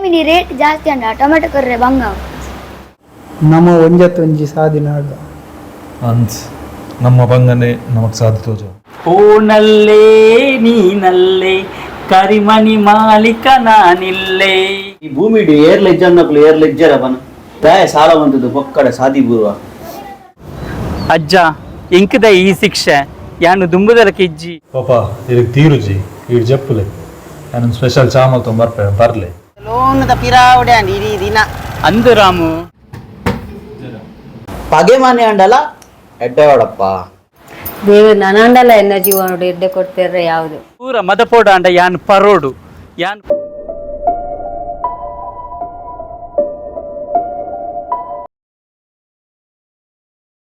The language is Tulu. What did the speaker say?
ಮಿನಿ ರೇಟ್ ಜಾಸ್ತಿ ಅಂಡ ಟೊಮೆಟೊ ಕೊರ್ರೆ ಬಂಗ. ನಮ ಒಂಜತ್ತೊಂಜಿ ಸಾದಿ ನಾಡು. ಅಂದ್, ನಮ್ಮ ಬಂಗನೆ ನಮಕ್ ಸಾಧಿ ತೋಜ. ಓನಲ್ಲೇ ನೀನಲ್ಲೇ ಕರಿಮಣಿ ಮಾಲಿಕ ನಾನಿಲ್ಲೇ. ಈ ಭೂಮಿಡ್ ಏರ್ಲ ಇಜ್ಜಂದಕ್ಲು ಏರ್ಲ ಇಜ್ಜರ ಬನ ದಾಯ ಸಾಲ ಬಂದದ್ದು ಪೊಕ್ಕಡೆ ಸಾದಿ ಬೂರ್ವ. ಅಜ್ಜ, ಇಂಕದ ಈ ಶಿಕ್ಷೆ ಯಾನು ದುಂಬುದಲಕ್ಕೆ ಇಜ್ಜಿ. ಪಾಪ ಇರಗ್ ತೀರುಜಿ, ಈಡ್ ಜಪ್ಪುಲೆ, ನಾನು ಸ್ಪೆಷಲ್ ಚಾಮಲ್ ತೊಂಬರ್ಪೆ, ಬರ್ಲೆ. ಲೋನ್ದ ಪಿರಾವಡೆ ಅಂಡ್ ಇಡೀ ದಿನ. ಅಂದು ರಾಮು. ಪಗೆ ಮನೆ ಅಂಡಲ ಎಡ್ಡೆವಾಡಪ್ಪ. ದೇವರು ನನಾಂಡಲ ಎನ್ನ ಜೀವನೋಡು ಎಡ್ಡೆ ಕೊಡ್ತೇರ್ರೆ ಯಾವುದು. ಪೂರ ಮದಪೋಡ ಅಂಡ ಯಾನ್ ಪರೋಡು ಯಾನ್.